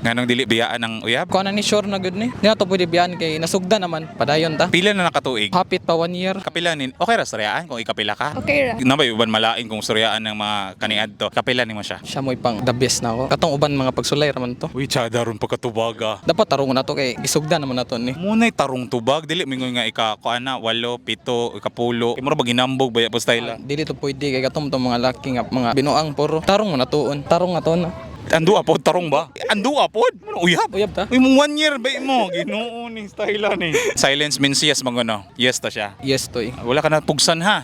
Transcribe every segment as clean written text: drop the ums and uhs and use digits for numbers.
Nganong dili biyaan ang uyab? Kuha na ni, sure na gud ni. Di na to pwede biyaan kay nasugda naman. Padayon ta. Pila na nakatuig? Hapit pa one year. Kapila ni, okay ra suryaan kung ikapila ka? Okay ra. Nabay uban malain kung suryaan ng mga kaniadto. Kapila nimo siya. Siya mo'y pang the best na ako. Katong uban mga pagsulay raman to. Uy, tsada ron pagkatubaga. Dapat tarong na to kay gisugda naman na to ni. Muna'y tarong tubag, dili mingoy nga ika kuan na, walo, pito, ikapulo. Kay mura ba ginambog baya po style, ah? Dili to pwede kay katong tong mga laki nga mga binuang puro. Tarong mo na tuon. Tarong nga to na. Andua pod tarong ba? Andua pod. Ano uyab? Uyab ta? Uy, mong one year ba mo? Ginoo ni style ni. Silence means yes mangono. Yes ta siya. Yes to eh. Wala ka na pugsan ha.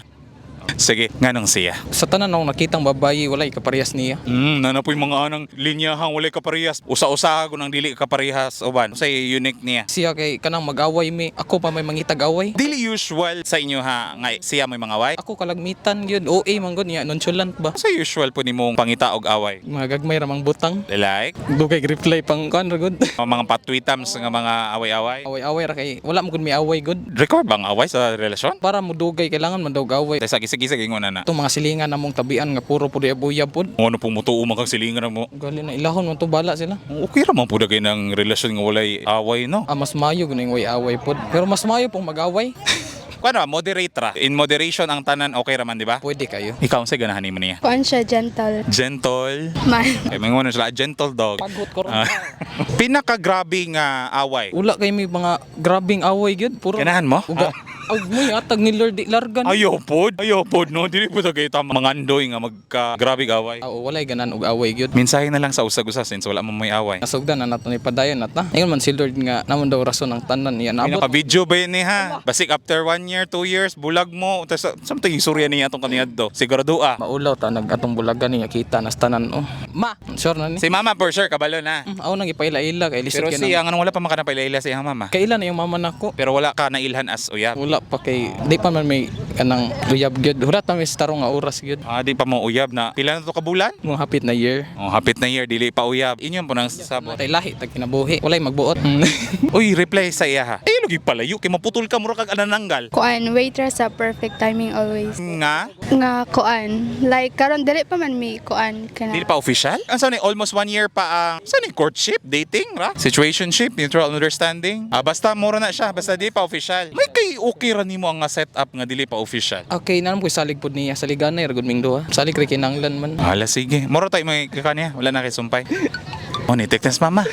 Sige, nganong siya? Sa tanan akong nakitang babayi, walay kaparehas niya. Nana po'y mga anang linyahang walay kaparehas. Usa-usa ko nang dili kaparehas uban. Usay unique niya. Siya kay kanang mag-away mi, ako pa may mangitag away. Dili usual sa inyo ha nga siya may mga way. Ako kalagmitan gyud, OA man gud niya, nonchalant ba? Sa usual po nimong pangita og away. Mga gagmay ra mang butang. Like Dugay reply pang kuan ra gud. mga patwitams nga mga away-away. Away-away ra kay wala man gud may away gud. Record bang away sa relasyon? Para mudugay kailangan man daw og away. Sa gisig-gisig ingon na na. Itong mga silingan namong tabian nga puro pud uyab pud. Ano pong mutuo man kang silingan mo. Gali na ilahon man to, bala sila. Okay ra man pud kay ng relasyon nga walay away, no. Ah, mas mayo gud way away pod. Pero mas mayo pong mag-away. Kuan ba, moderate ra. In moderation ang tanan, okay ra man, di ba? Pwede kayo. Ikaw, unsay ganahan nimo niya? Kuan siya, gentle Gentle. man. Kay mangon sila gentle dog. Paghot ko ron. Ah. Pinakagrabe nga away. Wala kay may mga grabing away gyud puro. Ganahan mo? Uga. Ug mo atag ni Lord di largan. Ayaw pod. Ayaw pod no. Dili po kay tama mangandoy nga magka grabe away. Ah, oo, walay ganan og away gyud. Mensahe na lang sa usag-usa since wala mo may away. Nasugdan na nato ni padayon at na. Ingon man si Lord nga namon daw rason ang tanan niya naabot. Naka-video ba yun ni ha? Basik after one year, 2 years, bulag mo. Tas something isurya niya atong kaniadto. Sigurado ah. Maulaw ta nag atong bulagan niya kita nas tanan oh. Ma, sure na ni. Si mama for sure kabalo na. Ako nang ipaila-ila kay lisod Pero kay siya nang. nganong wala pa makanapaila sa iyang mama. Kaila na yung mama nako. Pero wala ka nailhan as uyab. Wala pa kay di pa man may kanang uyab gyud. Wala ta may sa tarong nga oras gyud. Ah, di pa mo uyab na. Pila na to ka bulan? Mga hapit na year. Oh, hapit na year dili pa uyab. Inyo po nang sabot. Tay lahi tag kinabuhi. Walay magbuot. Uy, reply sa iya ha. Ay, lugi palayo kay maputol ka mura kag anananggal. Kuan, wait ra sa perfect timing always. Nga, Nga kuan, like karon dili pa man mi kuan kana. dili pa official? Ang ni almost one year pa ang sa ni courtship, dating ra, situationship, mutual understanding. Ah, basta mura na siya, basta di pa official. May kay okay ra nimo ang nga setup nga dili pa official. Okay, naman ko salig pud niya. Saliganay ra gud ming duha. Salig ra kinanglan man. Hala, sige. Mura tayo may kanya, wala na kay sumpay. Oh, ni teknes mama.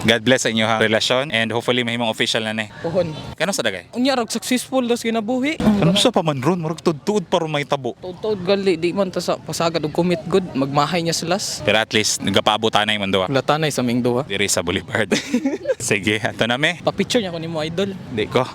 God bless sa inyo ha relasyon and hopefully mahimong official na ni. Pohon. Kano sa dagay? Unya rag successful das kinabuhi. Ano sa pa man ron, murag tuod pa ron may tabo. Tuod-tuod gali di man ta sa pasagad og commit good magmahay niya silas. Pero at least nagpaabot tanay man duha. Wala tanay sa ming duha. Diri sa Boulevard. Sige, ato na me. Pa-picture niya ko nimo, idol. Di ko.